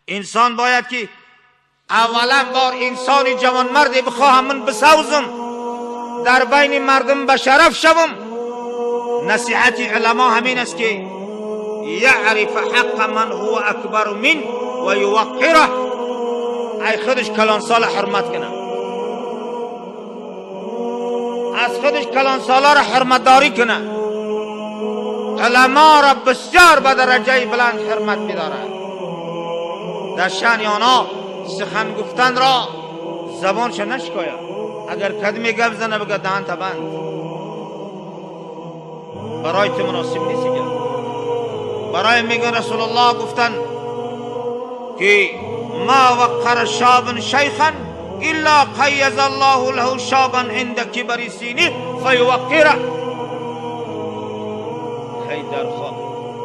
انسان باید که اولا بار انسان جوانمردی بخواهم من بسوزم، در بین مردم به شرف شوم. نصیحت علما همین است که یعرف حق من هو اکبر من و یوقره. ای خودش کلانسال حرمت کنه، از خودش کلانسالا را حرمت داری کنه. علما را بسیار به درجه بلند حرمت بدارد. در شأن آنها سخن گفتن را زبانش نشکاید. اگر کدمی گپ زنه بگه دهن بند، برای تو مناسب نیست. برای میگن رسول الله گفتن که ما وقر شاب شیخا الا قیض الله له شابا عند کبر سینه فیوقره. هی در خواب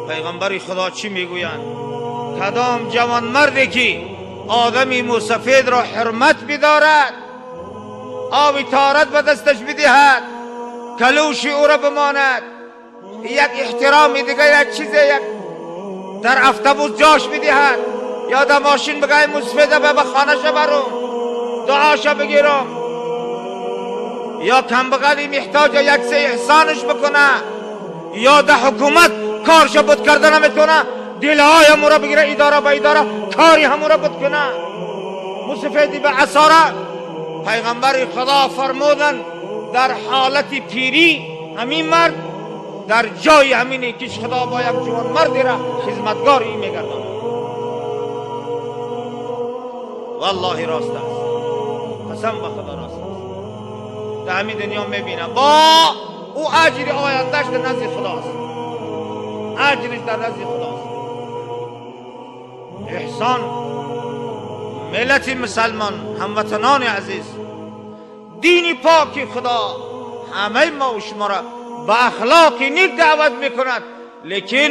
پیغمبر خدا چی میگویند؟ کدام جوان مردی که آدمی موسفید را حرمت بدارد، آب تارت به دستش بدهد، کلوش او را بماند، یک احترام دیگه، یک چیز، یک در افتبوز جاش بدهد، یا در ماشین بگه موسفیده به خانه برم دعاش بگیرم، یا کم بغلی محتاج یک سه احسانش بکنه، یا در حکومت کارش بود کرده نمیتونه دلهای همو را بگیره، اداره به اداره کاری همو را بود کنه. موسفیدی به عصاره پیغمبر خدا فرمودن در حالت پیری همین مرد در جای همین کش خدا با یک جوان مردی را خدمتگار ای میگرداند. والله راست است، قسم به خدا راست است. در همین دنیا میبینم با او اجر آیندهش در نزد خداست، اجرش در نزد خداست. احسان ملت مسلمان، هموطنان عزیز، دین پاک خدا همه ما و شما را به اخلاق نیک دعوت میکند، لیکن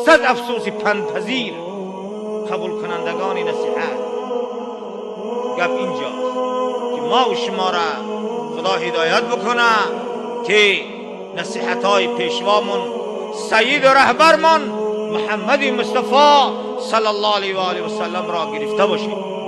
صد افسوس پندپذیر قبول کنندگان نصیحت. گپ اینجاست که ما و شما را خدا هدایت بکنه که نصیحت های پیشوامون سید و رهبرمان محمد مصطفی صلی الله علیه و آله و سلم را گرفته باشیم.